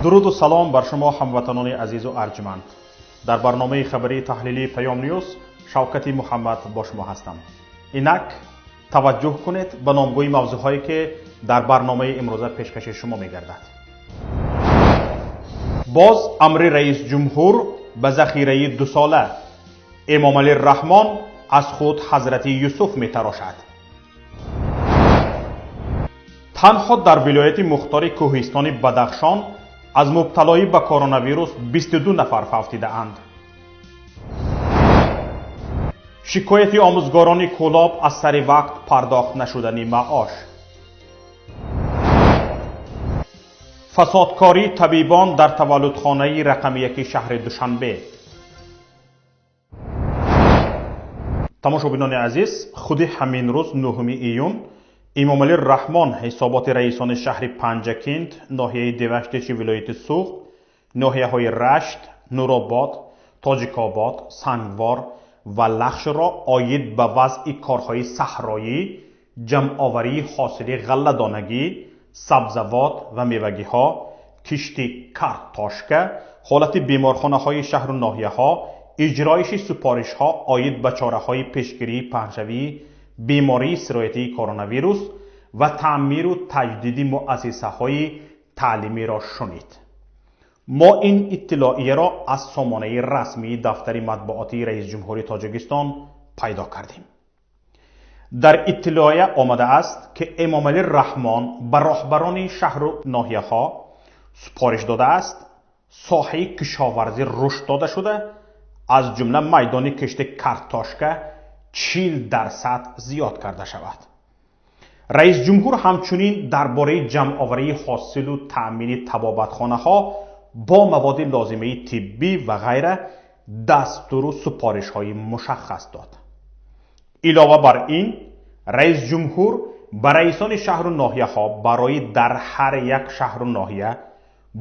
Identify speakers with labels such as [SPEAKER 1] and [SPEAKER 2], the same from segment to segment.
[SPEAKER 1] Дуруду салом бар шумо, ҳамватанони азизу арҷманд. Дар барномаи хабарии таҳлилии Паём Ньюс Шавкати Муҳаммад бо шумо ҳастам. Инак таваҷҷӯҳ кунед ба номгӯи мавзӯъҳое, ки дар барномаи имрӯза пешкаши шумо мегардад. Боз амри раисҷумҳур ба захираи дусола. Эмомалӣ Раҳмон аз худ Ҳазрати Юсуф метарошад. Танҳо дар вилояти мухтори кӯҳистони Бадахшон аз мубталоӣ ба коронавирус 22 нафар фавтидаанд. Шикояти омӯзгорони Кӯлоб аз сари вақт пардохт нашудани маош. Фасодкории табибон дар таваллудхонаи рақами яки шаҳри Душанбе. Тамошобинони азиз, худи ҳамин рӯз, 9 июн, Эмомалӣ Раҳмон ҳисоботи раисони шаҳри Панҷакент, ноҳияи Деваштичи вилояти Суғд, ноҳияҳои Рашт, Нуробод, Тоҷикобод, Сангвор ва Лахшро оид ба вазъи корҳои саҳроӣ, ҷамъоварии ҳосили ғалладонагӣ, сабзавот ва мевагиҳо, кишти картошка, ҳолати беморхонаҳои шаҳру ноҳияҳо, иҷроиши супоришҳо оид ба чораҳои пешгирии паҳншавии бемории сироятии коронавирус ва таъмиру таҷдиди муассисаҳои таълимиро шунид. Мо ин иттилоияро аз сомонаи расмии дафтари матбуотии раисҷумҳури Тоҷикистон пайдо кардем. Дар иттилоия омадааст, ки Эмомалӣ Раҳмон ба роҳбарони шаҳру ноҳияҳо супориш додааст соҳаи кишоварзӣ рушд дода шуда, аз ҷумла майдони кишти картошка 40% зиёд карда шавад. Раисҷумҳур ҳамчунин дар бораи ҷамъоварии ҳосилу таъмини табобатхонаҳо бо маводи лозимаи тиббӣ ва ғайра дастуру супоришҳои мушаххас дод. Илова бар ин, раисҷумҳур ба раисони шаҳру ноҳияҳо барои дар ҳар як шаҳру ноҳия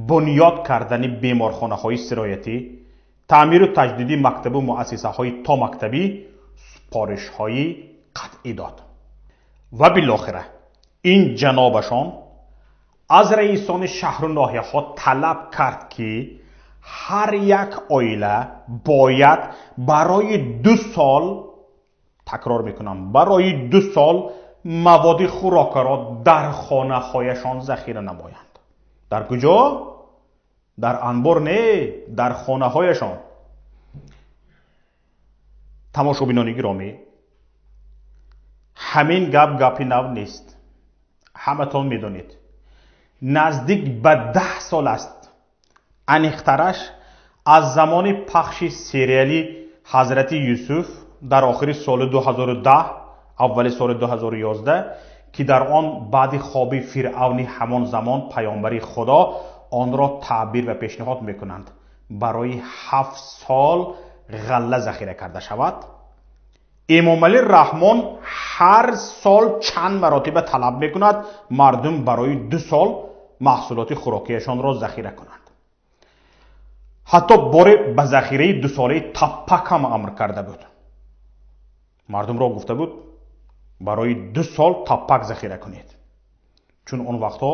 [SPEAKER 1] бунёд кардани беморхонаҳои сироятӣ, таъмиру таҷдиди мактабу муассисаҳои томактабӣ супоришҳои қатъӣ дод. Ва билохира ин ҷанобашон аз раисони шаҳру ноҳияҳо талаб кард, ки ҳар як оила бояд барои 2 сол, такрор мекунам, барои 2 сол маводи хӯрокаро дар хонаҳояшон захира намоянд. Дар куҷо? Дар анбор не, дар хонаҳояшон. Тамошобинони гиромӣ, ҳамин гап гапи нав нест. Ҳаматон медонед. Наздик ба 10 сол аст. Аниқтараш аз замони пахши сериали Ҳазрати Юсуф дар охири соли 2010, аввали соли 2011, ки дар он баъди хоби Фиръавни ҳамон замон паёмбари Худо онро таъбир ва пешниҳод мекунанд, барои 7 сол ғалла захира карда шавад. Эмомалӣ Раҳмон ҳар сол чанд маротиба талаб мекунад мардум барои 2 сол маҳсулоти хӯрокияшонро захира кунанд. Ҳатто боре ба захираи дусолаи таппак ҳам амр карда буд. Мардумро гуфта буд барои 2 сол таппак захира кунед, чун он вақтҳо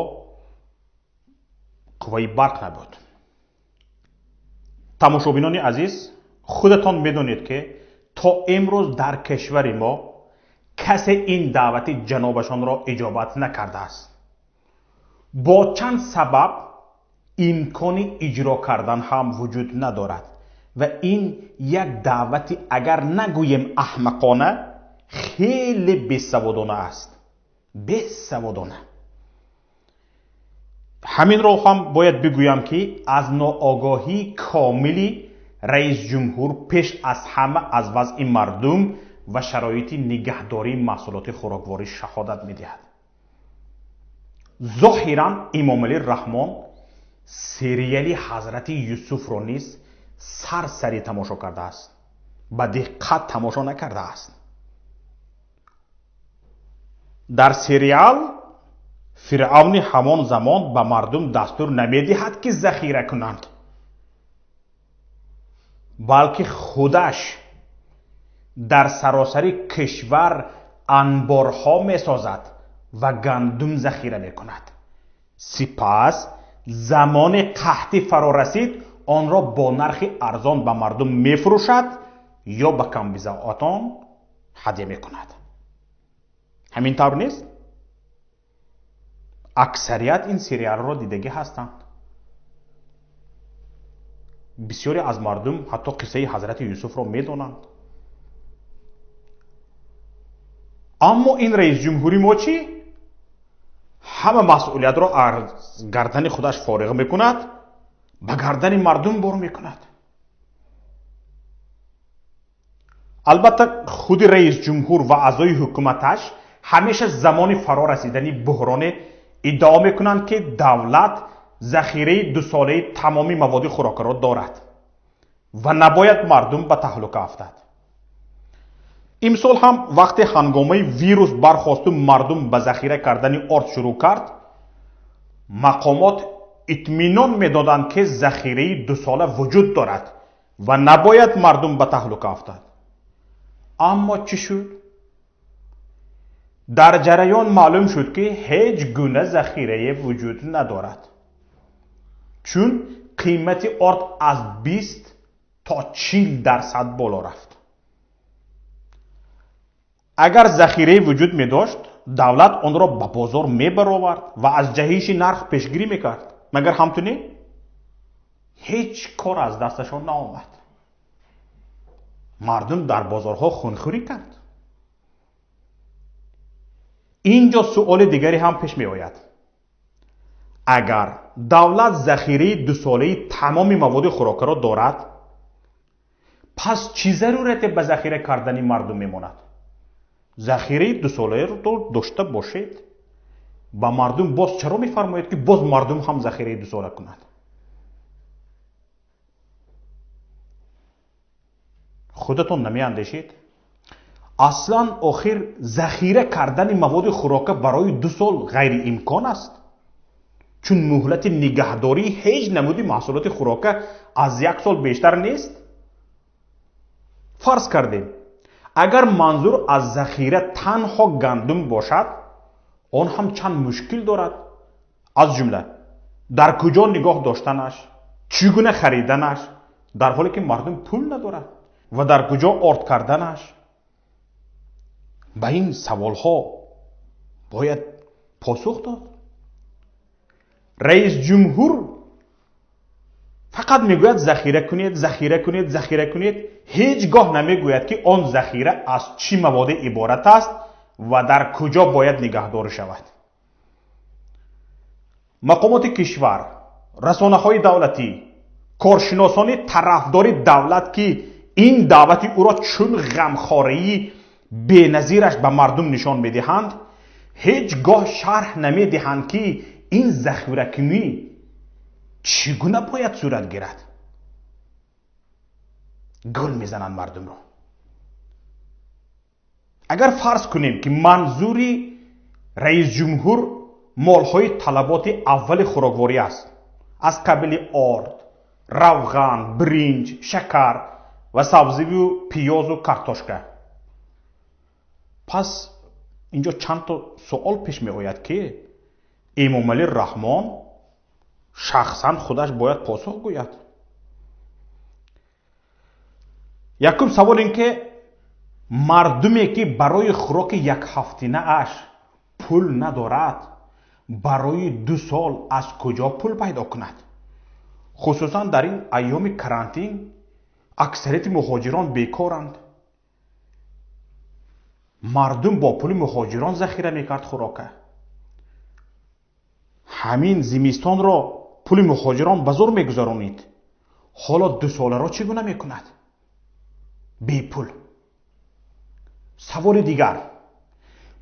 [SPEAKER 1] қувваи барқ набуд. Тамошобинони азиз, худатон медонед, ки то имрӯз дар кишвари мо касе ин даъвати ҷанобашонро иҷобат накардааст. Бо чанд сабаб имкони иҷро кардан ҳам вуҷуд надорад ва ин як даъвати, агар нагӯем аҳмақона, хеле бесаводона аст. Бесаводона. Ҳаминро ҳам бояд бигӯям, ки аз ноогоҳии комили раисҷумҳур пеш аз ҳама аз вазъи мардум ва шароити нигаҳдории маҳсулоти хӯрокворӣ шаҳодат медиҳад. Зоҳиран Эмомалӣ Раҳмон сериали Ҳазрати Юсуфро низ сарсари тамошо кардааст, ба диққат тамошо накардааст. Дар сериал Фиръавни ҳамон замон ба мардум дастур намедиҳад, ки захира кунанд, балки худаш дар саросари кишвар анборҳо месозад ва гандум захира мекунад. Сипас Замони қаҳтӣ фаро расид, онро бо нархи арзон ба мардум мефурӯшад ё ба камбизоатон ҳадя мекунад. Ҳамин тавр нест? Аксарият ин сериалро дидагӣ ҳастанд. Бисёре аз мардум ҳатто қиссаи ҳазрати Юсуфро медонанд. Аммо ин раисҷумҳури мо чӣ? Ҳама масъулиятро аз гардани худаш фориғ мекунад, ба гардани мардум бор мекунад. Албатта худи раисҷумҳур ва аъзои ҳукуматаш ҳамеша замони фаро расидани буҳроне иддао мекунанд, ки давлат захираи дусолаи тамоми маводи хӯрокаро дорад ва набояд мардум ба таҳлука афтад. Имсол ҳам вақте ҳангомаи вирус бархосту мардум ба захира кардани орд шурӯъ кард, мақомот итминон медоданд, ки захираи дусола вуҷуд дорад ва набояд мардум ба таҳлука афтад. Аммо чӣ шуд? Дар ҷараён маълум шуд, ки ҳеҷ гуна захирае вуҷуд надорад, чун қимати орд аз 20 то 40% боло рафт. Агар захирае вуҷуд медошт, давлат онро ба бозор мебаровард ва аз ҷаҳиши нарх пешгирӣ мекард. Магар ҳамту не? Ҳеҷ кор аз дасташон наомад. Мардум дар бозорҳо хунхӯрӣ кард. Инҷо суоли дигаре ҳам пеш меояд. Агар давлат захираи дусолаи тамоми маводи хӯрокаро дорад, пас чӣ зарурате ба захира кардани мардум мемонад? Захираи дусоларо дошта бошед, ба мардум боз чаро мефармоед, ки боз мардум ҳам захираи дусола кунад? Худатон намеандешед? Аслан охир захира кардани маводи хӯрока барои 2 сол ғайриимкон аст, чун муҳлати нигаҳдории ҳеҷ намуди маҳсулоти хӯрока аз 1 сол бештар нест. Фарз кардем, агар манзур аз захира танҳо гандум бошад, он ҳам чанд мушкил дорад, аз ҷумла дар куҷо нигоҳ доштанаш, чӣ гуна хариданаш, дар ҳоле ки мардум пул надорад, ва дар куҷо орд карданаш. Ба ин саволҳо бояд посух дод. Раисҷумҳур фақат мегӯяд захира кунед, захира кунед, захира кунед, ҳеҷ гоҳ намегӯяд, ки он захира аз чӣ маводе иборат аст ва дар куҷо бояд нигаҳдорӣ шавад. Мақомоти кишвар, расонаҳои давлатӣ, коршиносони тарафдори давлат, ки ин даъвати ӯро чун ғамхории беназираш ба мардум нишон медиҳанд, ҳеҷ гоҳ шарҳ намедиҳанд, ки ин захиракунӣ чӣ гуна бояд сурат гирад. Гул мезананд мардумро. Агар фарз кунем, ки манзури раисҷумҳур молҳои талаботи аввали хӯрокворӣ аст, аз қабили орд, равған, биринҷ, шакар ва сабзиву пиёзу картошка, пас инҷо чанд то суол пеш меояд, ки Эмомалӣ Раҳмон шахсан худаш бояд посух гӯяд. Якум савол ин ки мардуме, ки барои хӯроки якҳафтинааш пул надорад, барои 2 сол аз куҷо пул пайдо кунад? Хусусан дар ин айёми карантин аксарияти муҳоҷирон бекоранд. Мардум бо пули муҳоҷирон захира мекард хӯрока. Ҳамин зимистонро пули муҳоҷирон ба зӯр мегузаронид. Ҳоло 2 соларо чӣ гуна мекунад? Бепул. Саволи дигар: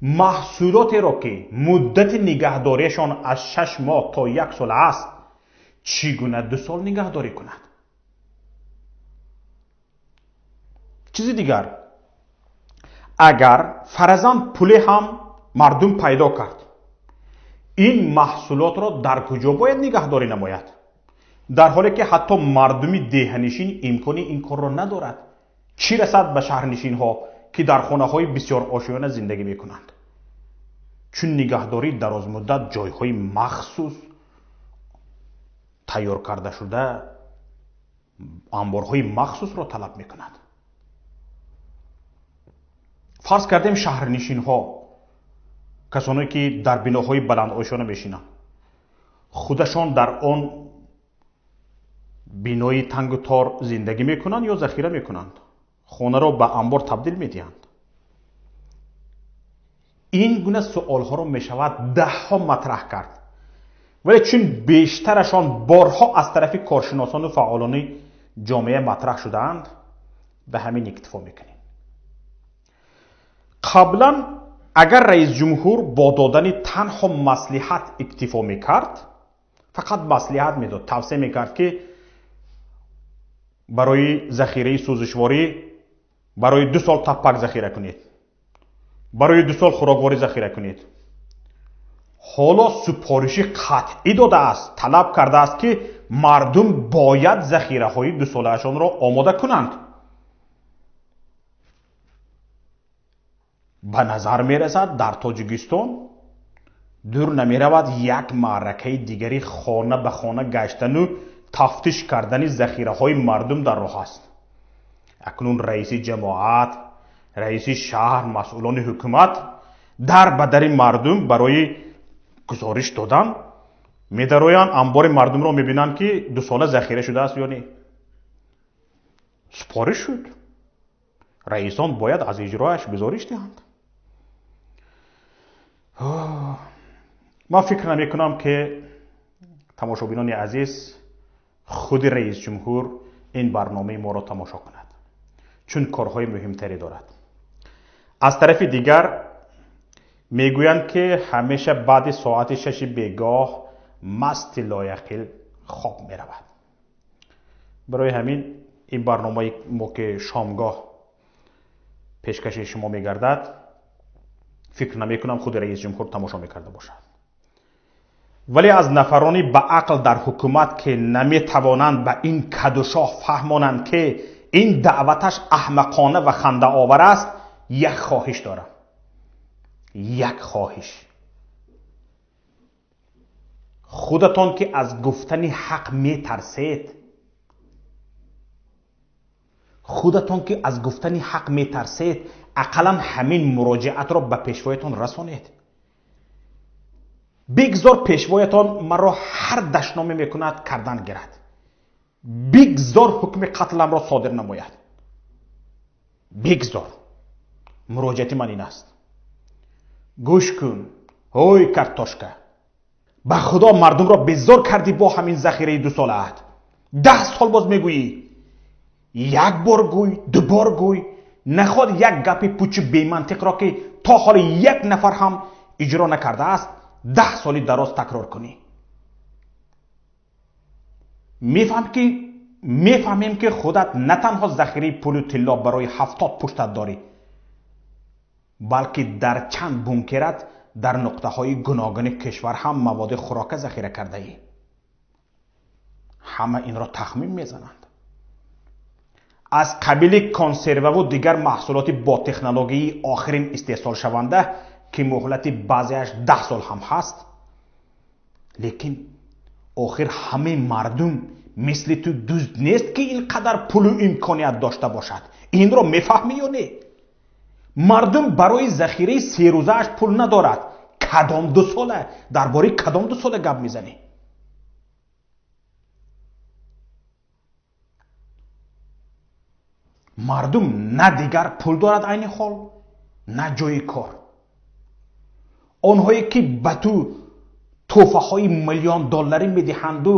[SPEAKER 1] маҳсулотеро, ки муддати нигаҳдориашон аз 6 моҳ то 1 сол аст, чӣ гуна 2 сол нигаҳдорӣ кунад? Чизи дигар: агар фаразан пуле ҳам мардум пайдо кард, ин маҳсулотро дар куҷо бояд нигаҳдорӣ намояд? Дар ҳоле ки ҳатто мардуми деҳанишин имкони ин корро надорад, чӣ расад ба шаҳрнишинҳо, ки дар хонаҳои бисёр ошиёна зиндагӣ мекунанд? Чун нигаҳдории дарозмуддат ҷойҳои махсус, тайёр карда шуда анборҳои махсусро талаб мекунад. Фарз кардем шаҳрнишинҳо, касоне ки дар биноҳои баландошёна мешинанд, худашон дар он бинои тангу тор зиндагӣ мекунанд ё захира мекунанд, хонаро ба анбор табдил медиҳанд. Ин гуна суолҳоро мешавад даҳҳо матраҳ кард, вале чун бештарашон борҳо аз тарафи коршиносону фаъолони ҷомеа матраҳ шудаанд, ба ҳамин иктифо мекунем. Қаблан агар раисҷумҳур бо додани танҳо маслиҳат иктифо мекард, фақат маслиҳат медод, тавсия мекард, ки барои захираи сӯзишворӣ барои 2 сол таппак захира кунед, барои 2 сол хӯрокворӣ захира кунед. Ҳоло супориши қатъӣ додааст, талаб кардааст, ки мардум бояд захираҳои дусолаашонро омода кунанд. Ба назар мерасад, дар Тоҷикистон дур намеравад як маъракаи дигари хона ба хона гаштану тафтиш кардани захираҳои мардум дар роҳ аст. Акнун раиси ҷамоат, раиси шаҳр, масъулони ҳукумат дар ба дари мардум барои гузориш додан медароянд, анбори мардумро мебинанд, ки 2 сола захира шудааст ё не. Супориш шуд, раисон бояд аз иҷрояш гузориш диҳанд. Ман фикр намекунам, ки тамошобинони азиз, худи раисҷумҳур ин барномаи моро тамошо кунад, чун корҳои муҳимтаре дорад. Аз тарафи дигар мегӯянд, ки ҳамеша баъди соати 6 бегоҳ масти лояқил хоб меравад. Барои ҳамин ин барномаи мо, ки шомгоҳ пешкаши шумо мегардад, фикр намекунам худи раисҷумҳур тамошо мекарда бошад. Вале аз нафарони ба ақл дар ҳукумат, ки наметавонанд ба ин кадушоҳ фаҳмонанд, ки ин даъваташ аҳмақона ва хандаовар аст, як хоҳиш дорам. Як хоҳиш. Худатон ки аз гуфтани ҳақ метарсед, худатон ки аз гуфтани ҳақ метарсед, ақаллан ҳамин муроҷиатро ба пешвоятон расонед. Бигзор пешвоятон маро ҳар дашноме мекунад кардан гирад. Бигзор ҳукми қатламро содир намояд. Бигзор. Муроҷиати ман ин аст. Гӯш кун, ҳой картошка, ба худо мардумро безор кардӣ бо ҳамин захираи 2 солаат. 10 сол боз мегӯӣ. Як бор гӯй, 2 бор гӯй, наход як гапи пучи бемантиқро, ки то ҳоли як нафар ҳам иҷро накардааст, 10 соли дароз такрор кунӣ. Мефаҳмем, ки худат на танҳо захираи пулу тилло барои 70 пуштат дорӣ, балки дар чанд бункерат дар нуқтаҳои гуногуни кишвар ҳам маводи хӯрока захира кардаӣ. Ҳама инро тахмин мезананд. Аз қабили консерваву дигар маҳсулоти бо технологияи охирин истеҳсолшаванда, ки муҳлати баъзеаш 10 сол ҳам ҳаст, лекин охир ҳамаи мардум мисли ту дузд нест, ки ин қадар пулу имконият дошта бошад. Инро мефаҳмӣ ё не? Мардум барои захираи 3 рӯзааш пул надорад. Кадом 2 сола? Дар бораи кадом 2 сола гап мезанӣ? Мардум на дигар пул дорад айни ҳол, на ҷои кор. Онҳое ки ба ту тӯҳфаҳои миллион долларӣ медиҳанду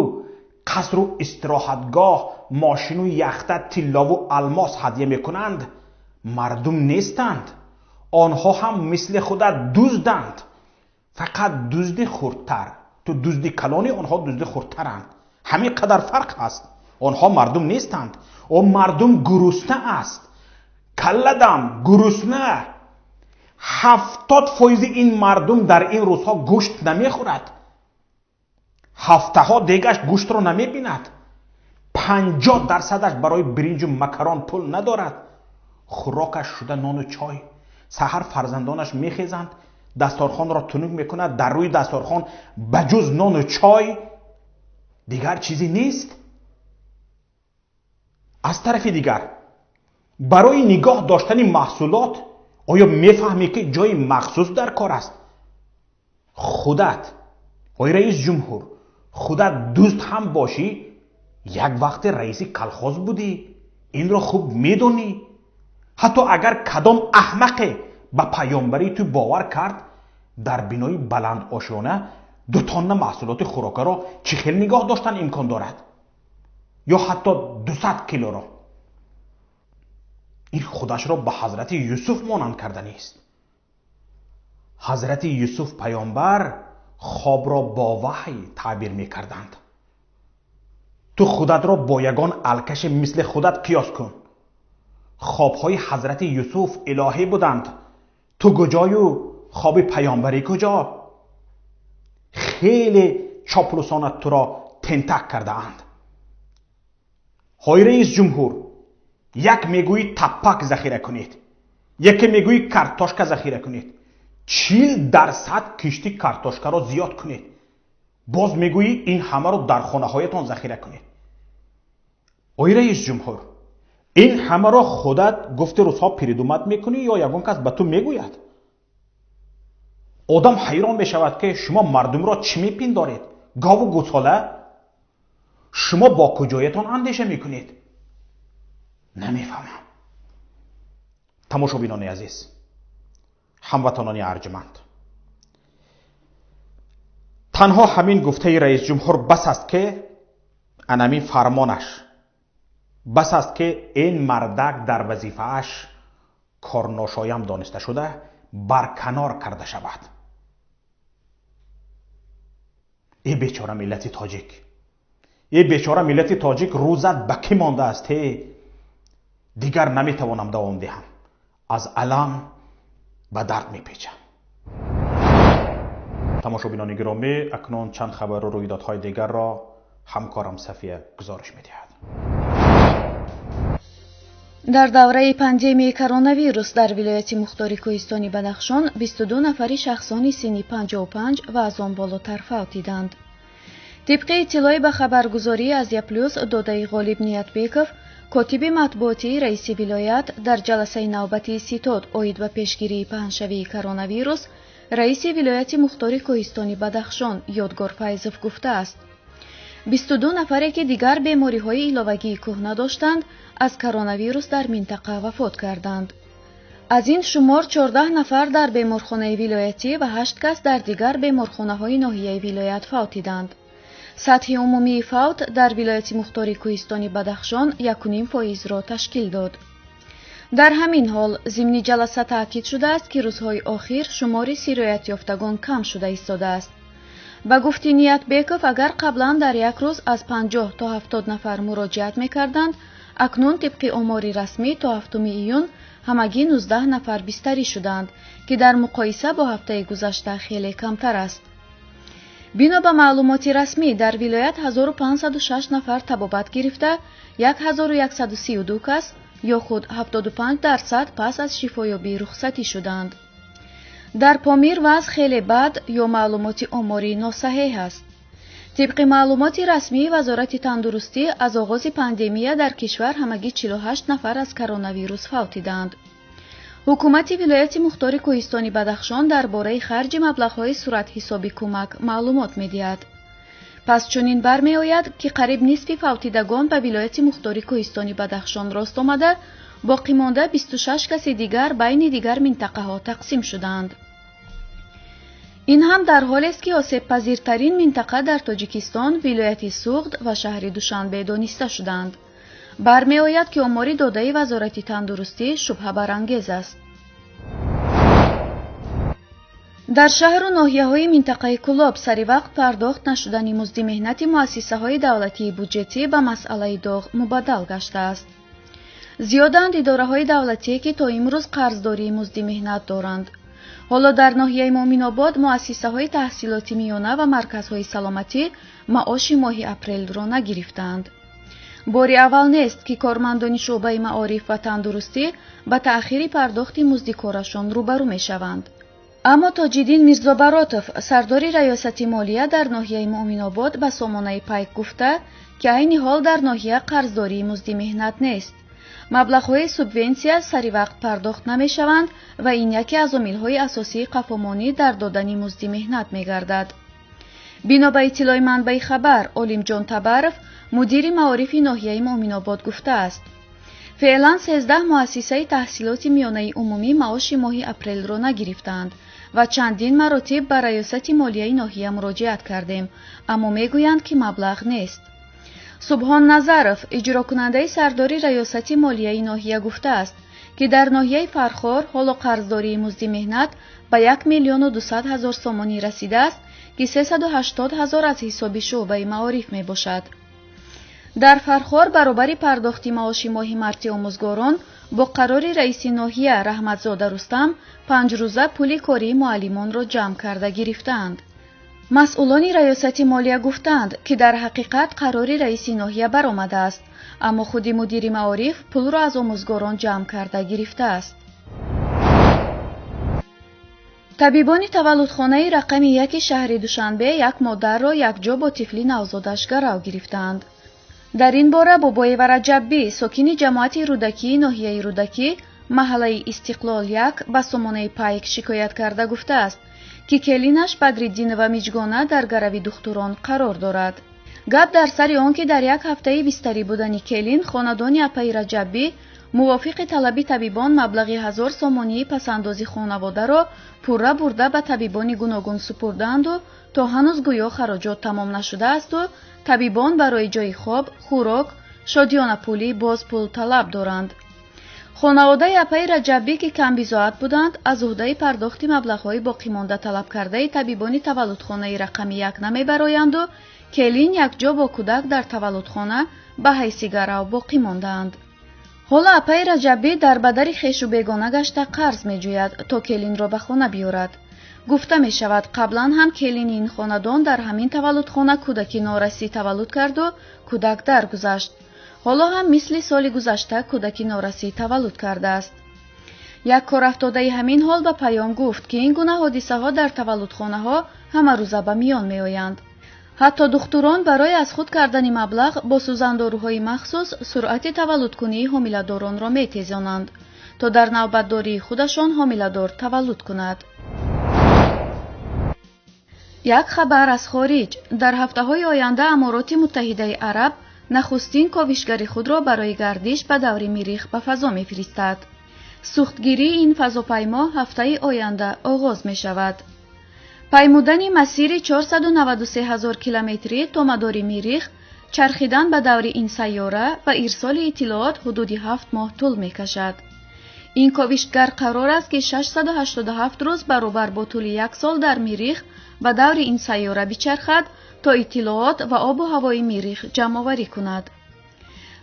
[SPEAKER 1] қасру истироҳатгоҳ, мошину яхта, тиллову алмос ҳадя мекунанд, мардум нестанд. Онҳо ҳам мисли худат дузданд, фақат дузди хурдтар. Ту дузди калонӣ, онҳо дузди хурдтаранд. Ҳамин қадар фарқ ҳаст. Онҳо мардум нестанд. О мардум гурусна аст. Калладам гурусна. 70% ин мардум дар ин рӯзҳо гӯшт намехӯрад. Ҳафтаҳо дегаш гӯштро намебинад. 50% барои биринҷу макарон пул надорад. Хӯрокаш шуда нону чой. Саҳар фарзандонаш мехезанд, дасторхонро тунук мекунад. Дар рӯи дасторхон ба ҷуз нону чой Дигар чизе нест. Аз тарафи дигар, барои нигоҳ доштани маҳсулот оё мефаҳмӣ, ки ҷои махсус дар кор аст? Худат, ой раис ҷумҳур, худат дузд ҳам бошӣ, як вақте раиси колхоз будӣ, инро хуб медонӣ. Ҳатто агар кадом аҳмақе ба паёмбарии ту бовар кард, дар бинои баландошёна 2 тонна маҳсулоти хӯрокаро чӣ хел нигоҳ доштан имкон дорад? Ё ҳатто 200 килоро? Ин худашро ба ҳазрати Юсуф монанд карданист. Ҳазрати Юсуф паёмбар хобро бо ваҳй таъбир мекарданд. Ту худатро бо ягон алкаши мисли худат қиёс кун. Хобҳои ҳазрати Юсуф илоҳӣ буданд. Ту куҷою хоби паёмбарӣ куҷо? Хеле чоплусона туро тентак кардаанд. Ҳой раис ҷумҳур, як мегӯӣ таппак захира кунед, яке мегӯӣ картошка захира кунед, 40% кишти картошкаро зиёд кунед, боз мегӯӣ ин ҳамаро дар хонаҳоятон захира кунед. Ой раис ҷумҳур, ин ҳамаро худат гуфти рӯзҳо придумать мекунӣ ё ягон кас ба ту мегӯяд? Одам ҳайрон мешавад, ки шумо мардумро чӣ мепиндоред? Гову гӯсола? Шумо бо куҷоятон андеша мекунед? Намефаҳмам. Тамошобинони азиз, ҳамватанони арҷманд, танҳо ҳамин гуфтаи раисҷумҳур бас аст, ки анамин фармонаш бас аст, ки ин мардак дар вазифааш корношоям дониста шуда барканор карда шавад. Э бечора миллати тоҷик, э бечора миллати тоҷик, рӯзат ба кӣ мондааст? Э дигар наметавонам давом диҳам, аз алам ба дард мепечам. Тамошобинони гиромӣ, акнун чанд хабару рӯйдодҳои дигарро ҳамкорам Сафия гузориш медиҳад.
[SPEAKER 2] Дар давраи пандемияи коронавирус дар вилояти мухтори кӯҳистони Бадахшон 22 нафари шахсони синни 55 ва аз он болотар фавтиданд. Тибқи иттилои ба хабаргузории Азия Плюс додаи Ғолиб Ниятбеков, котиби матбуотии раиси вилоят, дар ҷаласаи навбатии ситод оид ба пешгирии паҳншавии коронавирус раиси вилояти мухтори кӯҳистони Бадахшон Ёдгор Файзов гуфтааст: 22 нафаре ки дигар бемориҳои иловагии кӯҳна доштанд, аз коронавирус дар минтақа вафот карданд. Аз ин шумор 14 нафар дар беморхонаи вилоятӣ ва 8 кас дар дигар беморхонаҳои ноҳияи вилоят фавтиданд. Сатҳи умумии фавт дар вилояти мухтори кӯҳистони Бадахшон 1,5%-ро ташкил дод. Дар ҳамин ҳол зимни ҷаласа таъкид шудааст, ки рӯзҳои охир шумори сироятёфтагон кам шуда истодааст. Ба гуфти Ниятбеков, агар қаблан дар як рӯз аз 50 то 70 нафар муроҷиат мекарданд, акнун тибқи омори расмӣ то 7 июн ҳамагӣ 19 нафар бистарӣ шуданд, ки дар муқоиса бо ҳафтаи гузашта хеле камтар аст. Бино ба маълумоти расмӣ, дар вилоят 1506 нафар табобат гирифта, 1132 кас ё худ 75% пас аз шифоёбӣ рухсатӣ шуданд. Дар Помир вазъ хеле бад ё маълумоти оморӣ носаҳеҳ аст. Тибқи маълумоти расмии Вазорати тандурустӣ, аз оғози пандемия дар кишвар ҳамагӣ 48 нафар аз коронавирус фавтиданд. Ҳукумати вилояти мухтори кӯҳистони Бадахшон дар бораи харҷи маблағҳои суратҳисоби кӯмак маълумот медиҳад. Пас чунин бармеояд, ки қариб нисфи фавтидагон ба вилояти мухтори кӯҳистони Бадахшон рост омада, боқимонда 26 каси дигар байни дигар минтақаҳо тақсим шуданд. Ин ҳам дар ҳолест, ки осебпазиртарин минтақа дар Тоҷикистон вилояти Суғд ва шаҳри Душанбе дониста шуданд. Бармеояд, ки омори додаи Вазорати тандурустӣ шубҳабарангез аст. Дар шаҳру ноҳияҳои минтақаи Кӯлоб сари вақт пардохт нашудани музди меҳнати муассисаҳои давлатии буҷетӣ ба масъалаи доғ мубаддал гаштааст. Зиёданд идораҳои давлатие, ки то имрӯз қарздории музди меҳнат доранд. Ҳоло дар ноҳияи Муъминобод муассисаҳои таҳсилоти миёна ва марказҳои саломатӣ маоши моҳи апрелро нагирифтаанд. Бори аввал нест, ки кормандони шӯъбаи маориф ва тандурустӣ ба таъхири пардохти музди корашон рӯбарӯ мешаванд. Аммо Тоҷиддин Мирзобаротов, сардори раёсати молия дар ноҳияи Муъминобод, ба сомонаи Пайк гуфта, ки айни ҳол дар ноҳия қарздории музди меҳнат нест. Маблағҳои субвенсия сари вақт пардохт намешаванд ва ин яке аз омилҳои асосии қафомонӣ дар додани музди меҳнат мегардад. Бино ба иттилои манбаи хабар, Олимҷон Табаров, мудири маорифи ноҳияи Муъминобод, гуфтааст: феълан 13 муассисаи таҳсилоти миёнаи умумӣ маоши моҳи апрелро нагирифтаанд ва чандин маротиб ба раёсати молияи ноҳия муроҷиат кардем, аммо мегӯянд, ки маблағ нест. Субҳон Назаров, иҷрокунандаи сардори раёсати молияи ноҳия, гуфтааст, ки дар ноҳияи Фархор ҳоло қарздории музди меҳнат ба 1 200 000 сомонӣ расидааст, ки 380 ҳазор аз ҳисоби шӯъбаи маориф мебошад. Дар Фархор баробари пардохти маоши моҳи марти омӯзгорон бо қарори раиси ноҳия Раҳматзода Рустам 5 рӯза пули кории муаллимонро ҷамъ карда гирифтаанд. Масъулони раёсати молия гуфтаанд, ки дар ҳақиқат қарори раиси ноҳия баромадааст, аммо худи мудири маориф пулро аз омӯзгорон ҷамъ карда гирифтааст. Табибони таваллудхонаи рақами 1 шаҳри Душанбе як модарро якҷо бо тифли навзодаш гарав гирифтаанд. Дар ин бора Бобоева Раҷаббӣ, сокини ҷамоати Рӯдакии ноҳияи Рӯдакӣ, маҳаллаи Истиқлол 1, ба сомонаи Пайк шикоят карда гуфтааст, ки келинаш Бадриддинова Миҷгона дар гарави духтурон қарор дорад. Гап дар сари он, ки дар як ҳафтаи бистарӣ будани келин хонадони апаи Раҷаббӣ мувофиқи талаби табибон маблағи 1000 сомонии пасандози хонаводаро пурра бурда ба табибони гуногун супурдаанду то ҳанӯз гӯё хароҷот тамом нашудаасту табибон барои ҷои хоб, хӯрок, шодиёнапулӣ боз пул талаб доранд. Хонаводаи апаи Раҷаббӣ, ки камбизоат буданд, аз уҳдаи пардохти маблағҳои боқимонда талабкардаи табибони таваллудхонаи рақами 1 намебароянду келин якҷо бо кӯдак дар таваллудхона ба ҳайси гарав боқӣ мондаанд. Ҳоло апаи Раҷаббӣ дар бадари хешу бегона гашта қарз меҷӯяд, то келинро ба хона биёрад. Гуфта мешавад, қаблан ҳам келини ин хонадон дар ҳамин таваллудхона кӯдаки норасӣ таваллуд карду кӯдак даргузашт. Ҳоло ҳам мисли соли гузашта кӯдаки норасӣ таваллуд кардааст. Як корафтодаи ҳамин ҳол ба Паём гуфт, ки ин гуна ҳодисаҳо дар таваллудхонаҳо ҳамарӯза ба миён меоянд. Ҳатто духтурон барои аз худ кардани маблағ бо сӯзандоруҳои махсус суръати таваллудкунии ҳомиладоронро метезонанд, то дар навбатдории худашон ҳомиладор таваллуд кунад. Як хабар аз хориҷ: дар ҳафтаҳои оянда Амороти Муттаҳидаи Араб нахустин ковишгари худро барои гардиш ба даври Мирих ба фазо мефиристад. Сӯхтгирии ин фазопаймо ҳафтаи оянда оғоз мешавад. Паймудани масири 493 ҳазор километрӣ то мадори Мирих, чархидан ба даври ин сайёра ва ирсоли иттилоот ҳудуди 7 моҳ тӯл мекашад. Ин ковишгар қарор аст, ки 687 рӯз, баробар бо тӯли як сол, дар Мирих ба даври ин сайёра бичархад, то иттилоот ва обу ҳавои Мирих ҷамъоварӣ кунад.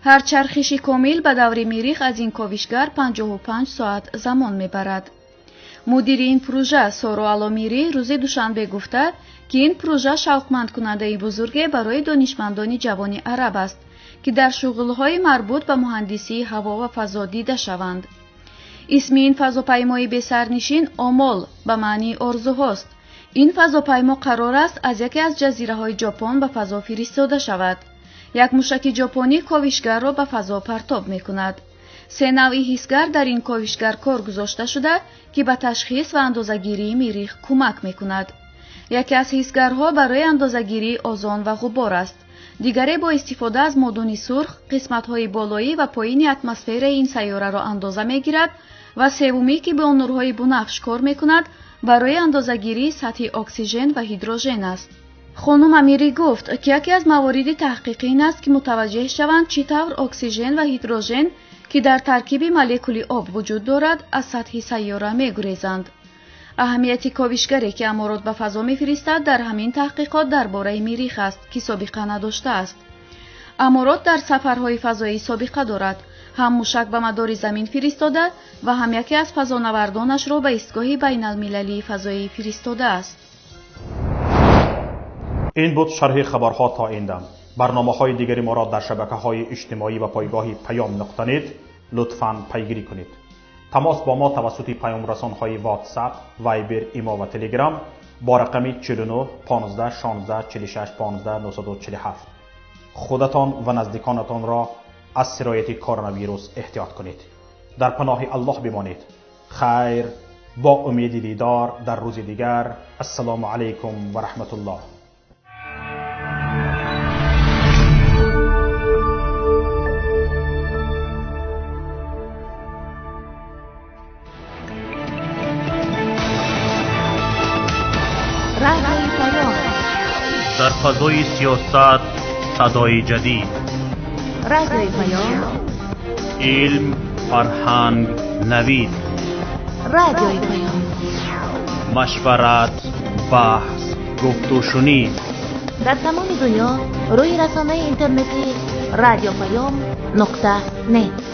[SPEAKER 2] Ҳар чархиши комил ба даври Мирих аз ин ковишгар 55 соат замон мебарад. Мудири ин пурӯжа Соро Аломирӣ рӯзи душанбе гуфта, ки ин пурӯжа шавқмандкунандаи бузурге барои донишмандони ҷавони араб аст, ки дар шуғлҳои марбут ба муҳандисии ҳаво ва фазо дида шаванд. Исми ин фазопаймои бесарнишин Омол ба маънии орзуҳост. Ин фазопаймо қарор аст аз яке аз ҷазираҳои Ҷопон ба фазо фиристода шавад. Як мушаки ҷопонӣ ковишгарро ба фазо партоб мекунад. Се навъи ҳисгар дар ин ковишгар кор гузошта шуда, ки ба ташхис ва андозагирии Мирих кӯмак мекунад. Яке аз ҳисгарҳо барои андозагирии озон ва ғубор аст, дигаре бо истифода аз модуни сурх қисматҳои болоӣ ва поини атмосфераи ин сайёраро андоза мегирад ва севумӣ, ки бо нурҳои бунафш кор мекунад, барои андозагирии сатҳи оксижен ва ҳидрожен аст. Хонум Амирӣ гуфт, ки яке аз мавориди таҳқиқӣ ин аст, ки мутаваҷҷеҳ шаванд, чӣ тавр оксижен ва ҳидрожен, ки дар таркиби молекули об вуҷуд дорад, аз сатҳи сайёра мегурезанд. Аҳамияти ковишгаре, ки Аморот ба фазо мефиристад, дар ҳамин таҳқиқот дар бораи Мирих аст, ки собиқа надоштааст. Аморот дар сафарҳои фазоӣ собиқа дорад: ҳам мушак ба мадори Замин фиристода ва ҳам яке аз фазонавардонашро ба истгоҳи байналмилалии фазоӣ фиристодааст.
[SPEAKER 1] Ин буд шарҳи хабарҳо то ин дам. Барномаҳои дигари моро дар шабакаҳои иҷтимоӣ ва пойгоҳи Паём нуқта нет лутфан пайгирӣ кунед. Тамос бо мо тавассути паёмрасонҳои WhatsApp, Viber, Имо ва Telegram бо рақами 49 15 16 46 15 947. Худатон ва наздиконатонро аз сирояти коронавирус эҳтиёт кунед. Дар паноҳи Аллоҳ бимонед. Хайр, бо умеди дидор дар рӯзи дигар. Ассалому алайкум ва раҳматуллоҳ.
[SPEAKER 3] Дар фазои сиёсат садои ҷадид,
[SPEAKER 4] Радиои Паём,
[SPEAKER 3] илм, фарҳанг, навид,
[SPEAKER 4] Радиои Паём,
[SPEAKER 3] машварат, баҳс, гуфтушунид.
[SPEAKER 4] Дар тамоми дунё рӯи расонаи интернетӣ radiopayom.net.